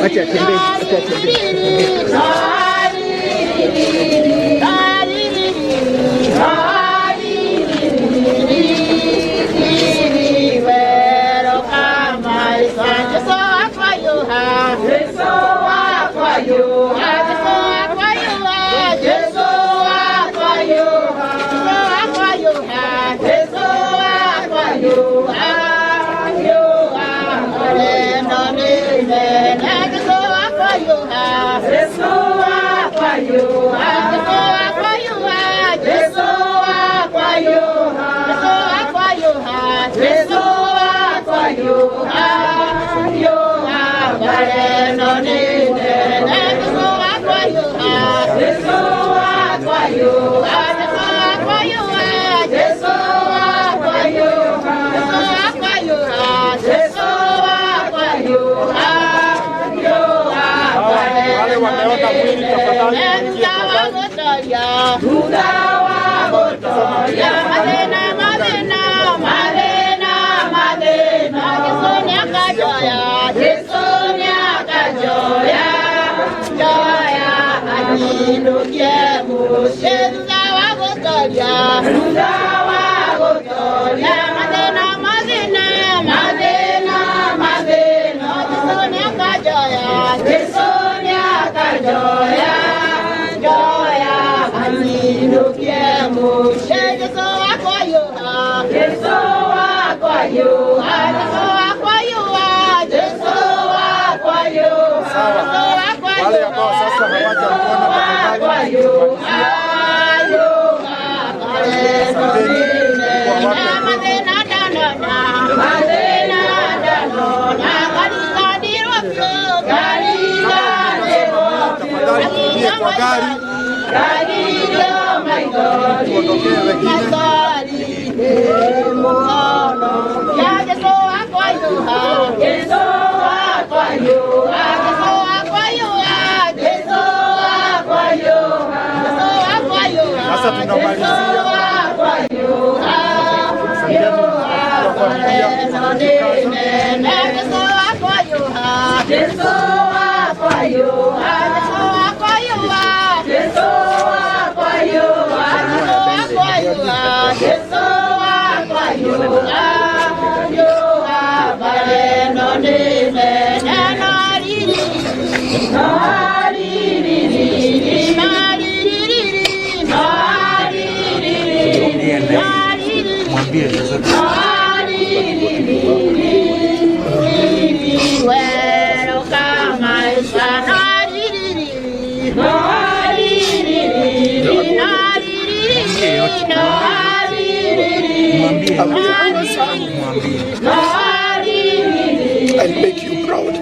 Acha atembee, acha atembee. Wale wameona mwili, tafadhali muingie kwa gari. Sawa. Wale ambao sasa hawajamuona, tafadhali tumalizie. Asanteni kwa wape nguvu. Tafadhali tuingie kwa gari, tuondokee wengine. Sasa tunamalizia. Asanteni kwa familia kujikaza. Mwambie sasa. Mwambie. Mwambie. I'll make you proud.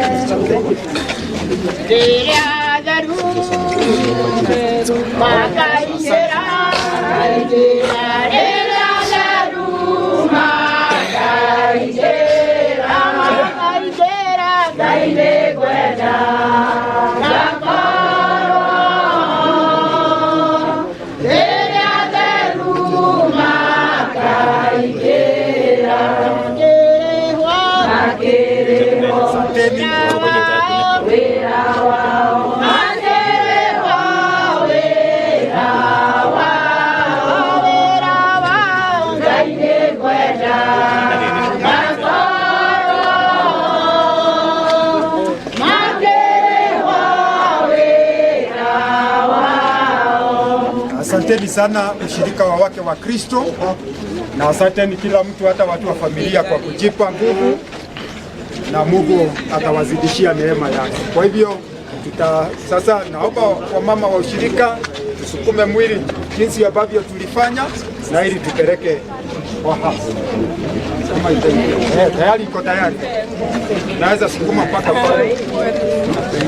Asanteni. Asanteni sana ushirika wa Wake wa Kristo, na asanteni kila mtu, hata watu wa familia kwa kujipa nguvu, na Mungu atawazidishia neema yake. Kwa hivyo sasa naomba wamama wa ushirika tusukume mwili jinsi ambavyo tulifanya. Na ili tupeleke kwa hapa. Kama itaingia. Eh, tayari iko tayari. Naweza sukuma mpaka pale.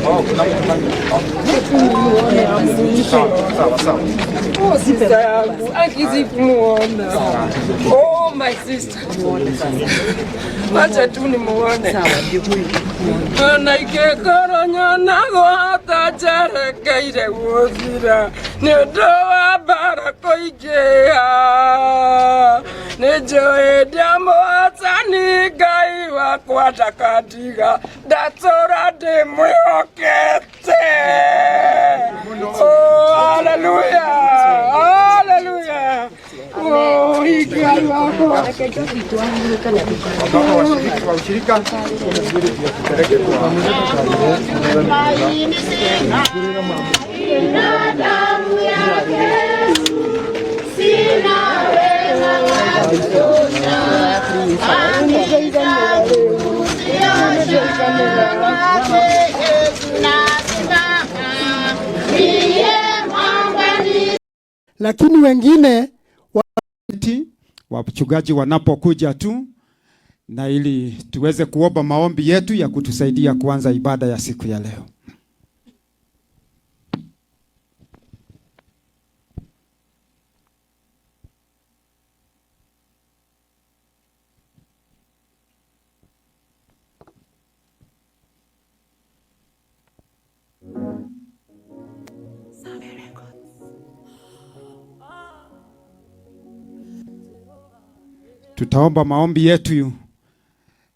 Oh, kuna mtu pale. Sawa, sawa, sawa. Oh, sister yangu akizikumuona. Oh, my sister. Wacha tu nimuone. Ona ikĩkorwo nyonago hata njerekeire gũthira nĩ ũndũ wa mbara kũingĩha nĩ njũĩ ndĩamũhotani Ngai wakwa ndakandiga ndatũra ndĩmwĩhokete. Oh, hallelujah, hallelujah. Oh, Ngai wakwa. Wamama washiriki wa ushirika tupeleke kwa Lakini wengine wachungaji wanapokuja tu, na ili tuweze kuomba maombi yetu ya kutusaidia kuanza ibada ya siku ya leo. Tutaomba maombi yetu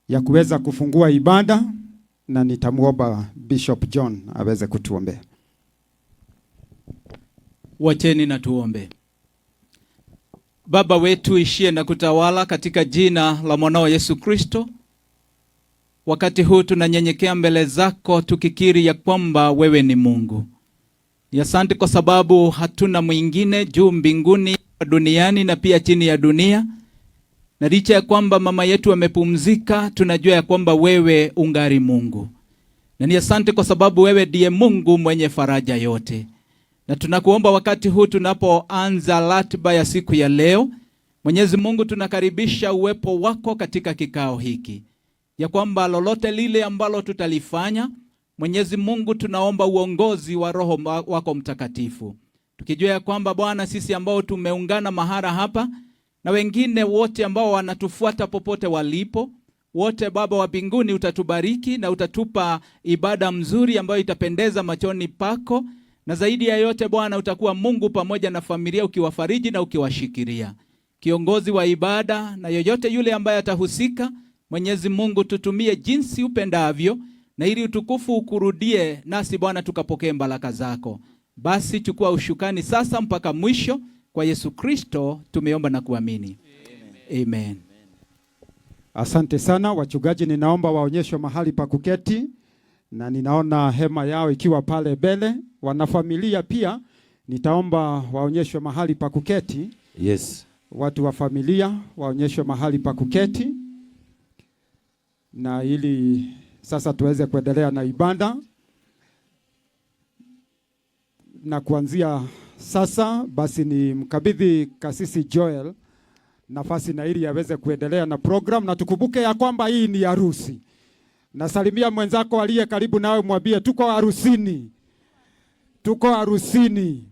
ya kuweza kufungua ibada na nitamwomba Bishop John aweze kutuombea. Wacheni na tuombe. Baba wetu ishie na kutawala, katika jina la mwanao Yesu Kristo, wakati huu tunanyenyekea mbele zako tukikiri ya kwamba wewe ni Mungu. Ni asante kwa sababu hatuna mwingine juu mbinguni, duniani na pia chini ya dunia. Na licha ya kwamba mama yetu amepumzika, tunajua ya kwamba wewe ungali Mungu. Na ni asante kwa sababu wewe ndiye Mungu mwenye faraja yote. Na tunakuomba wakati huu tunapoanza ratiba ya siku ya leo, Mwenyezi Mungu, tunakaribisha uwepo wako katika kikao hiki, ya kwamba lolote lile ambalo tutalifanya, Mwenyezi Mungu, tunaomba uongozi wa Roho wako Mtakatifu, tukijua ya kwamba Bwana, sisi ambao tumeungana mahara hapa na wengine wote ambao wanatufuata popote walipo, wote Baba wa mbinguni, utatubariki na utatupa ibada mzuri ambayo itapendeza machoni pako, na zaidi ya yote Bwana, utakuwa Mungu pamoja na familia, ukiwafariji na ukiwashikilia. Kiongozi wa ibada na yoyote yule ambaye atahusika, Mwenyezi Mungu, tutumie jinsi upendavyo, na ili utukufu ukurudie, nasi Bwana tukapokee baraka zako. Basi chukua ushukani sasa mpaka mwisho. Kwa Yesu Kristo tumeomba na kuamini. Amen. Amen. Asante sana wachungaji, ninaomba waonyeshwe mahali pa kuketi, na ninaona hema yao ikiwa pale mbele. Wanafamilia pia nitaomba waonyeshwe mahali pa kuketi. Yes. Watu wa familia waonyeshwe mahali pa kuketi, na ili sasa tuweze kuendelea na ibada. Na kuanzia sasa basi ni mkabidhi Kasisi Joel nafasi na ili aweze kuendelea na program, na tukumbuke ya kwamba hii ni harusi. Nasalimia mwenzako aliye karibu nawe, mwambie tuko harusini, tuko harusini.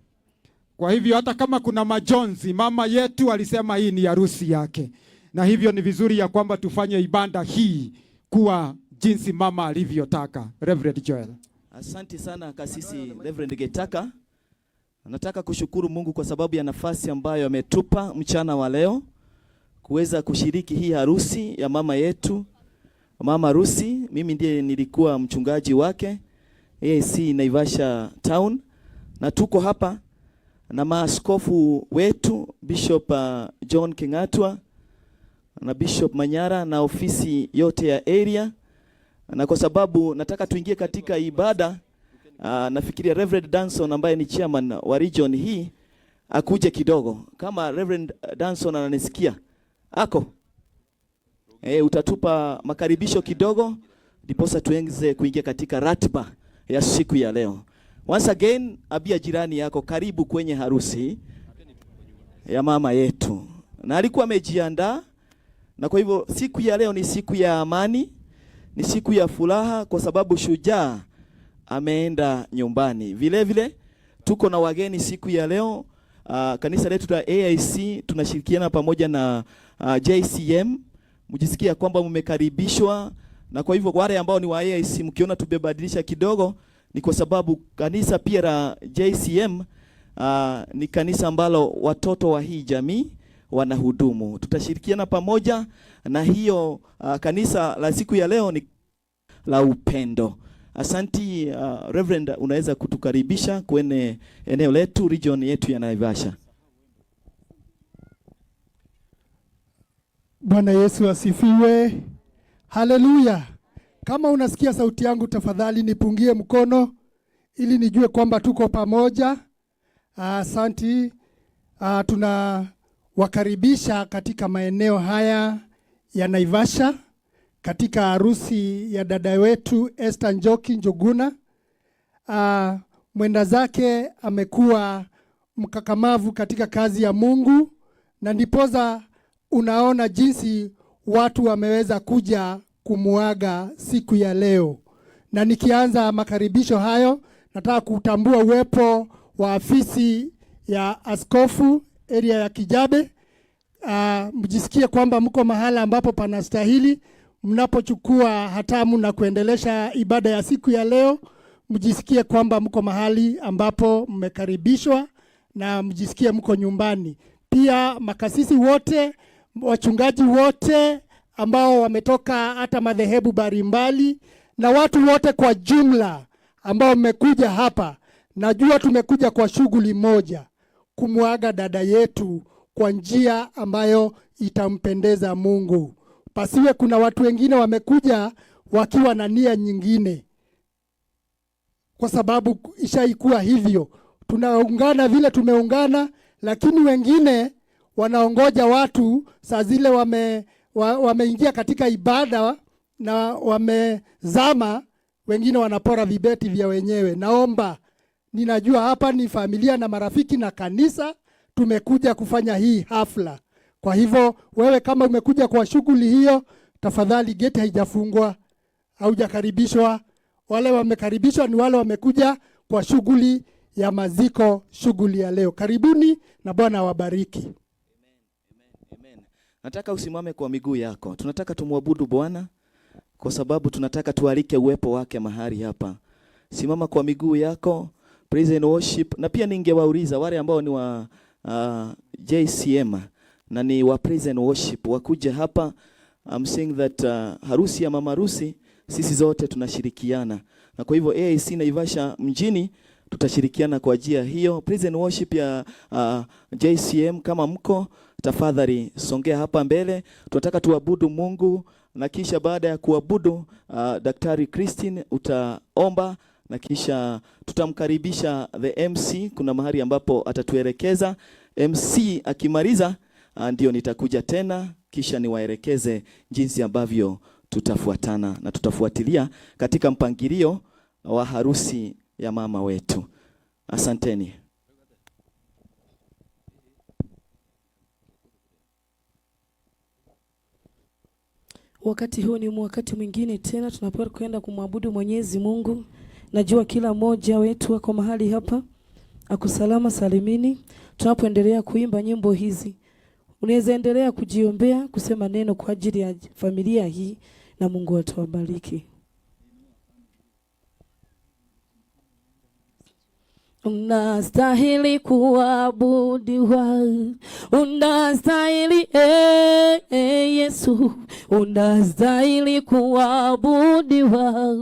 Kwa hivyo hata kama kuna majonzi, mama yetu alisema hii ni harusi yake, na hivyo ni vizuri ya kwamba tufanye ibada hii kuwa jinsi mama alivyotaka. Reverend Joel. Asante sana Kasisi Reverend Getaka. Nataka kushukuru Mungu kwa sababu ya nafasi ambayo ametupa mchana wa leo kuweza kushiriki hii harusi ya mama yetu, mama harusi. Mimi ndiye nilikuwa mchungaji wake AIC Naivasha Town, na tuko hapa na maaskofu wetu Bishop John Kingatwa na Bishop Manyara na ofisi yote ya area. Na kwa sababu nataka tuingie katika ibada, nafikiria Reverend Danson ambaye ni chairman wa region hii akuje kidogo. Kama Reverend Danson ananisikia, ako utatupa makaribisho kidogo ndiposa tuanze kuingia katika ratiba ya siku ya leo. Once again, abia jirani yako karibu kwenye harusi. ya mama yetu, na alikuwa amejiandaa, na kwa hivyo siku ya leo ni siku ya amani, ni siku ya furaha kwa sababu shujaa ameenda nyumbani. Vile vile tuko na wageni siku ya leo. Kanisa letu la AIC tunashirikiana pamoja na JCM. Mjisikia kwamba mmekaribishwa, na kwa hivyo wale ambao ni wa AIC mkiona tumebadilisha kidogo ni kwa sababu kanisa pia la JCM ni kanisa ambalo watoto wa hii jamii wanahudumu. Tutashirikiana pamoja na hiyo kanisa la siku ya leo ni la upendo. Asanti Reverend, unaweza kutukaribisha kwenye eneo letu, region yetu ya Naivasha. Bwana Yesu asifiwe. Haleluya. Kama unasikia sauti yangu, tafadhali nipungie mkono ili nijue kwamba tuko pamoja. Asanti. Tunawakaribisha katika maeneo haya ya Naivasha katika harusi ya dada wetu Esther Njoki Njuguna. Mwenda zake amekuwa mkakamavu katika kazi ya Mungu, na ndiposa unaona jinsi watu wameweza kuja kumuaga siku ya leo. Na nikianza makaribisho hayo, nataka kutambua uwepo wa afisi ya askofu area ya Kijabe. Mjisikie kwamba mko mahala ambapo panastahili mnapochukua hatamu na kuendelesha ibada ya siku ya leo. Mjisikie kwamba mko mahali ambapo mmekaribishwa na mjisikie mko nyumbani. Pia makasisi wote, wachungaji wote ambao wametoka hata madhehebu mbalimbali na watu wote kwa jumla ambao mmekuja hapa, najua tumekuja kwa shughuli moja, kumwaga dada yetu kwa njia ambayo itampendeza Mungu. Pasiwe kuna watu wengine wamekuja wakiwa na nia nyingine, kwa sababu ishaikuwa hivyo. Tunaungana vile tumeungana, lakini wengine wanaongoja watu saa zile wameingia katika ibada na wamezama, wengine wanapora vibeti vya wenyewe. Naomba, ninajua hapa ni familia na marafiki na kanisa, tumekuja kufanya hii hafla. Kwa hivyo wewe kama umekuja kwa shughuli hiyo, tafadhali geti haijafungwa, haujakaribishwa. Wale wamekaribishwa ni wale wamekuja kwa shughuli ya maziko, shughuli ya leo. Karibuni na Bwana awabariki. Amen. Nataka usimame kwa miguu yako. Tunataka tumwabudu Bwana kwa sababu tunataka tualike uwepo wake mahali hapa. Simama kwa miguu yako, praise and worship. Na pia ningewauliza wale ambao ni wa JCM na ni wa praise and worship wakuja hapa. I'm saying that harusi ya mama harusi sisi zote tunashirikiana, na kwa hivyo AIC Naivasha mjini tutashirikiana kwa njia hiyo. Praise and worship ya JCM, kama mko tafadhali songea hapa mbele, tunataka tuabudu Mungu, na kisha baada ya kuabudu Daktari Christine utaomba na kisha tutamkaribisha the MC. Kuna mahali ambapo atatuelekeza. MC akimaliza, ndio nitakuja tena kisha niwaelekeze jinsi ambavyo tutafuatana na tutafuatilia katika mpangilio wa harusi ya mama wetu. Asanteni. Wakati huu ni wakati mwingine tena tunapokwenda kumwabudu Mwenyezi Mungu. Najua kila mmoja wetu ako mahali hapa akusalama salimini. Tunapoendelea kuimba nyimbo hizi, unaweza endelea kujiombea, kusema neno kwa ajili ya familia hii, na Mungu atawabariki. Unastahili kuabudiwa, unastahili Yesu, unastahili kuabudiwa,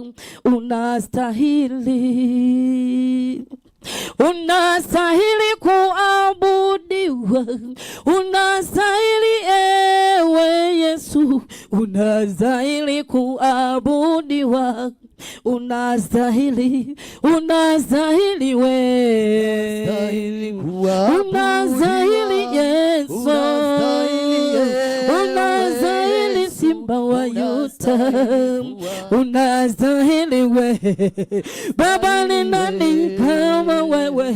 unastahili. Unastahili kuabudiwa, unastahili ewe Yesu, unastahili kuabudiwa, unastahili, unastahili we, unastahili Yesu, unastahili Simba wa Yuda, unastahili we. Baba, ni nani kama wewe?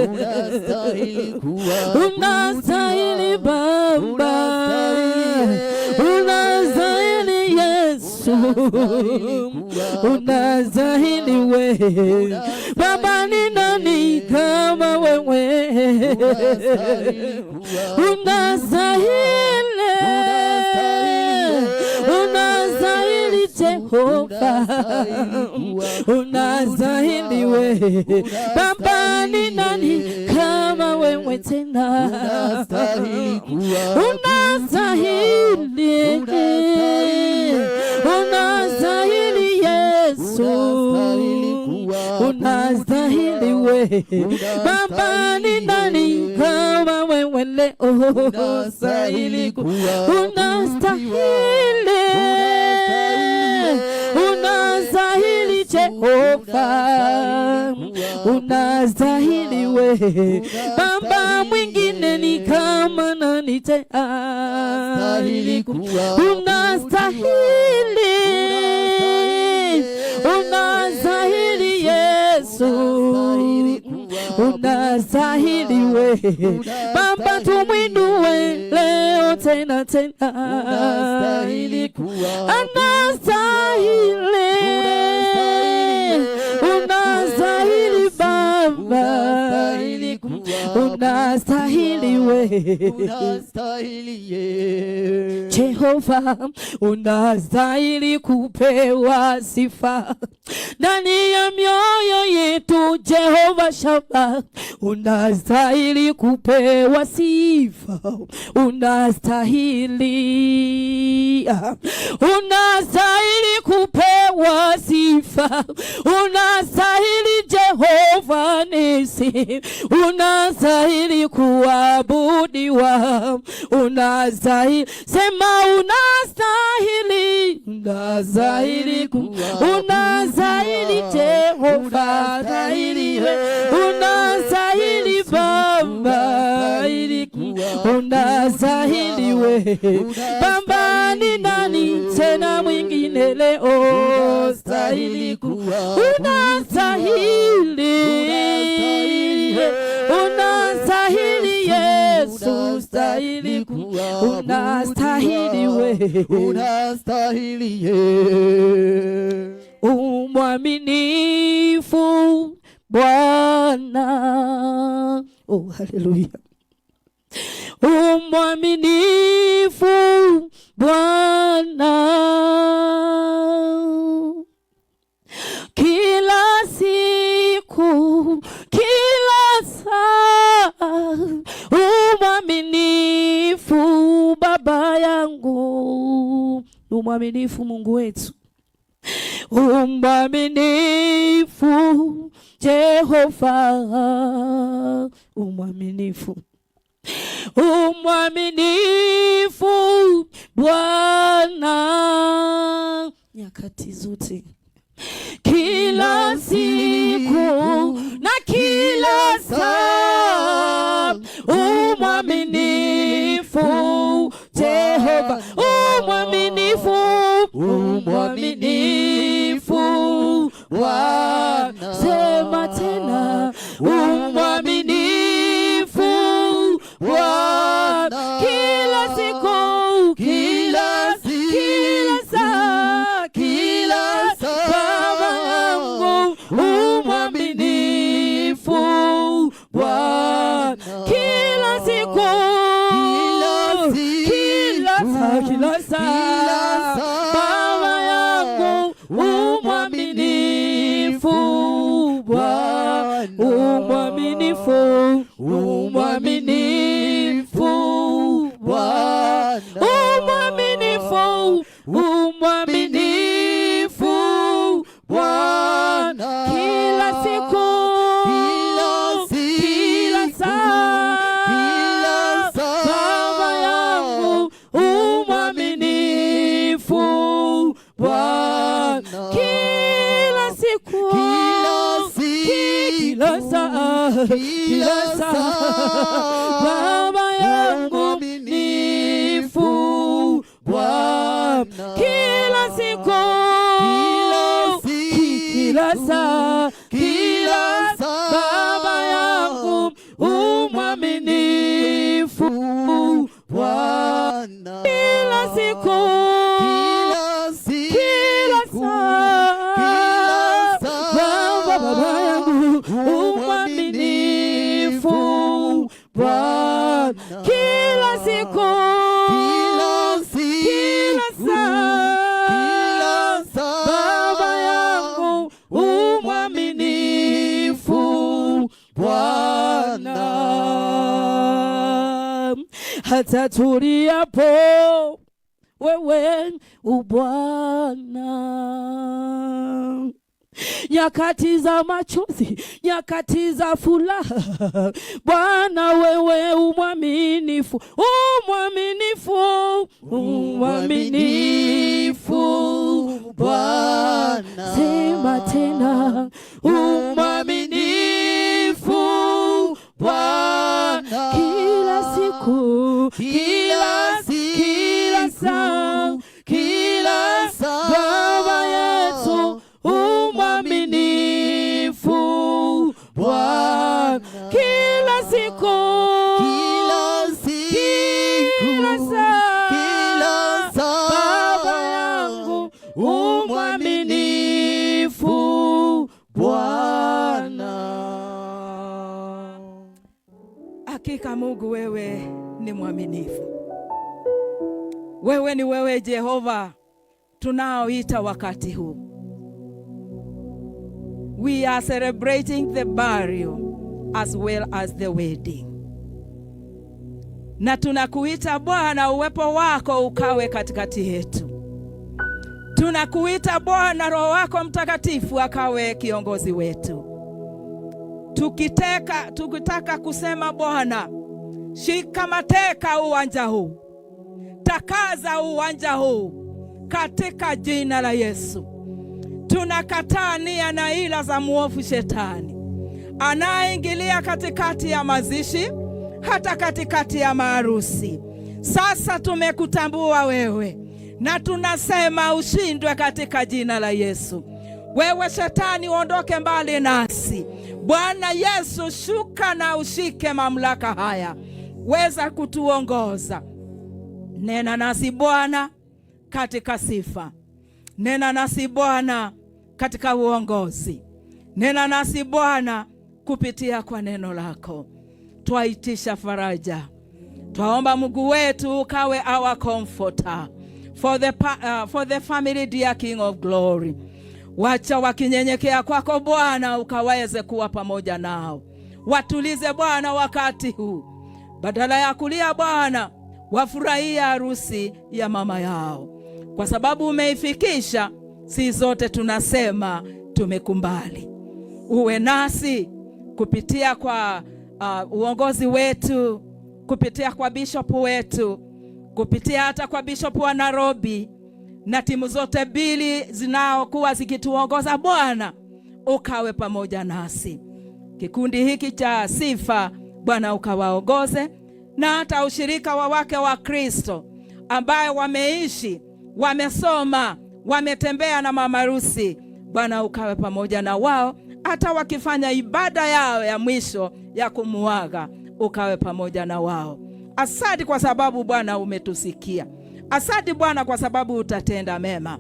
Unastahili Unastahili Baba, unastahili Yesu, unastahili wewe Baba. Ni nani kama wewe? Unastahili, unastahili Jehova, unastahili wewe Baba. Ni nani kama wewe tena? Unastahili, unastahili Yesu, unastahili wewe Baba. Ni nani kama wewe leo? Unastahili, unastahili Jehova, unastahili wewe Baba. Mwingine ni kama nani tena? Unastahili, unastahili Yesu, unastahili wewe Baba. Tumwinue leo tena tena, anastahili, unastahili Baba, unastahili wewe Jehova, unastahili kupewa sifa ndani ya mioyo yetu. Jehova Shama, unastahili kupewa sifa, unastahili, unastahili kupewa sifa, unastahili Jehova Nisi, unastahili kuabudiwa, unastahili, sema unastahili, unastahili, unastahili Jehova, unastahili Baba, unastahili we Baba. Ni nani tena mwingine leo? Stahili, unastahili, unastahili Yesu, stahili, unastahili we, Unastahili. Umwaminifu Bwana. Oh, haleluya. Umwaminifu Bwana kila siku, kila saa, umwaminifu Baba yangu, umwaminifu Mungu wetu, umwaminifu Jehova, umwaminifu, umwaminifu Bwana nyakati zote, kila siku na kila saa, umwaminifu Jehova, umwaminifu, umwaminifu Bwana, sema tena, umwaminifu Bwana kila siku, kila saa, kila saa, Baba yangu umwaminifu Bwana kila siku, kila saa, kila saa, Baba yangu umwaminifu Bwana, umwaminifu, umwaminifu Bwana, umwaminifu, umwaminifu Bwana kila siku, kila saa, Baba yangu umwaminifu Bwana kila siku, kila saa, kila saa, Baba yangu mwaminifu Bwana kila siku, kila saa, kila Baba. Kila siku, kila kila siku, saa, kila saa, Baba yangu umwaminifu Bwana, hata tuliapo wewe ubwana, nyakati za machozi, nyakati za furaha, Bwana wewe umwaminifu, umwaminifu, umwaminifu Bwana. Sema tena, umwaminifu Bwana. Kila siku, kila kila siku, saa, kila saa, Baba yetu umwaminifu Bwana, kila siku, kila siku, kila saa, kila saa, Baba yangu umwaminifu Bwana. Hakika Mungu wewe ni mwaminifu. Wewe ni wewe Jehova tunaoita wakati huu. We are celebrating the burial as well as the wedding. Na tunakuita Bwana, uwepo wako ukawe katikati yetu. Tunakuita Bwana, Roho wako Mtakatifu akawe kiongozi wetu. Tukitaka kusema Bwana, shika mateka uwanja huu, takaza uwanja huu katika jina la Yesu. Tunakataa nia na ila za muovu shetani anayeingilia katikati ya mazishi, hata katikati ya maharusi. Sasa tumekutambua wewe na tunasema ushindwe katika jina la Yesu. Wewe shetani, uondoke mbali nasi. Bwana Yesu, shuka na ushike mamlaka haya, weza kutuongoza. Nena nasi Bwana katika sifa, nena nasi Bwana katika uongozi, nena nasi Bwana kupitia kwa neno lako. Twaitisha faraja, twaomba Mungu wetu ukawe our comforter for the family, dear King of Glory. Wacha wakinyenyekea kwako Bwana, ukaweze kuwa pamoja nao. Watulize Bwana wakati huu, badala ya kulia Bwana, wafurahie harusi ya mama yao, kwa sababu umeifikisha. Si zote tunasema tumekumbali. Uwe nasi kupitia kwa uongozi wetu, kupitia kwa bishop wetu, kupitia hata kwa bishop wa Nairobi na timu zote mbili zinaokuwa zikituongoza. Bwana, ukawe pamoja nasi. Kikundi hiki cha sifa, Bwana ukawaongoze, na hata ushirika wa wake wa Kristo ambaye wameishi, wamesoma, wametembea na mama harusi, Bwana ukawe pamoja na wao, hata wakifanya ibada yao ya mwisho ya kumuaga, ukawe pamoja na wao. Asante kwa sababu Bwana umetusikia. Asante Bwana kwa sababu utatenda mema.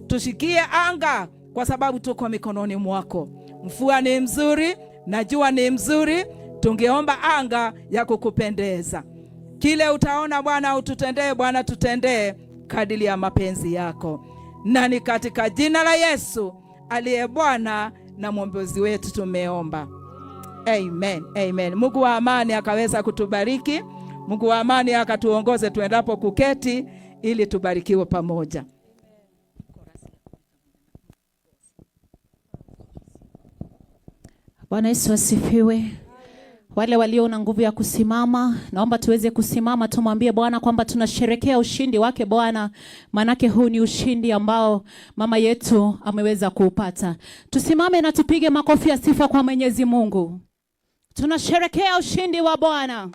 Tushikie anga kwa sababu tuko mikononi mwako. Mvua ni mzuri na jua ni mzuri, tungeomba anga ya kukupendeza. Kile utaona Bwana ututendee, Bwana tutendee kadiri ya mapenzi yako, na ni katika jina la Yesu aliye Bwana na mwombezi wetu tumeomba. Amen, amen. Mungu wa amani akaweza kutubariki. Mungu wa amani akatuongoze tuendapo kuketi ili tubarikiwe pamoja. Bwana Yesu asifiwe. Wale walio na nguvu ya kusimama, naomba tuweze kusimama tumwambie Bwana kwamba tunasherekea ushindi wake Bwana, manake huu ni ushindi ambao mama yetu ameweza kuupata. Tusimame na tupige makofi ya sifa kwa Mwenyezi Mungu. Tunasherekea ushindi wa Bwana.